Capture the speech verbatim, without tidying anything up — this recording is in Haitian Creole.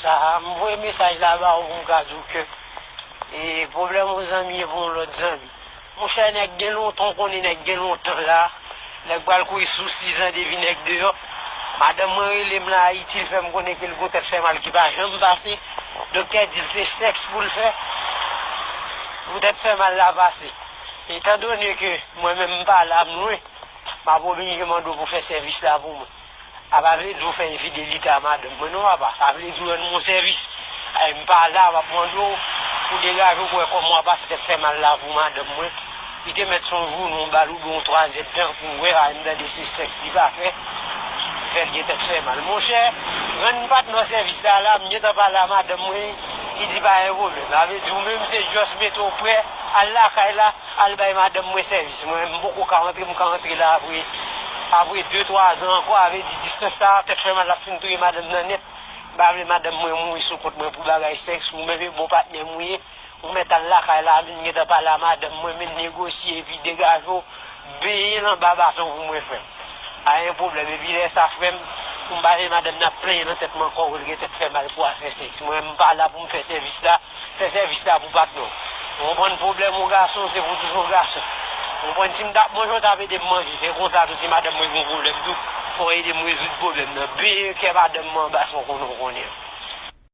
Sa, m voye mesaj la ba ou pou m ka di w ke, e, pwoblèm yon zanmi e pou yon lòt zanmi. Monchè, nèg gen lontan, w konnen nèg gen lontan la. Nèg pral kouri sou sizan depi nèg deyò. Madanm mwen rele m la Ayiti, l fè m konnen ke l gon tèt fè mal ki pa janm pase. Doktè di l se sèks pou l fè pou tèt fè mal la pase. Etandone ke mwen menm m pa la, m lwen, m ap oblije mande w pou fè sèvis la pou mwen. A pa vle di w fè enfidelite a madanm mwen non, papa. Sa vle di w rann mwen sèvis. Ay, m pa la, m ap mande w pou degaje w pou wè kòman w ap pase tèt fè mal la pou madanm mwen. Li te mèt se yon jounen w ba l oubyen yon twazyè tan pou w wè, ay, m tande se sèks li pa fè ki fè l gen tèt fè mal. Monchè, rann patnè w sèvis la la, m gentan pale a madanm mwen, li di pa gen pwoblèm. Sa vle di w menm se just mete w prè, al lakay la, al bay madanm mwen sèvis. Mwen, m poko ka antre, m ka antre la apre, apre de, twa zan ankò, sa vle di distans sa, tèt fè mal ap fin touye madanm nan nèt. M pa vle madanm mwen mouri sou kont mwen pou bagay sèks, ou menm e bon patnè m ou ye, ou mèt al lakay la, vin gentan pale a madanm mwen, vin negosye, epi degaje w, benyen l anba baton pou mwen, frè m. Pa gen pwoblèm, epi lè sa, frè m, pou m pa vle madanm nan ap plenyen nan tèt mwen ankò, ou l gen tèt fè mal pou afè sèks. Mwen, m pa la pou m fè sèvis la, fè sèvis la pou patnè w. Ou konprann pwoblèm yon gason, se pou tout yon gason. Ou konprann si m t ap manje, w t ap ede m manje. E konsa tou, si madanm mwen gen yon pwoblèm tou, fò w ede m rezoud pwoblèm nan. Benyen kè madanm mwen anba sa w konnen w konnen an.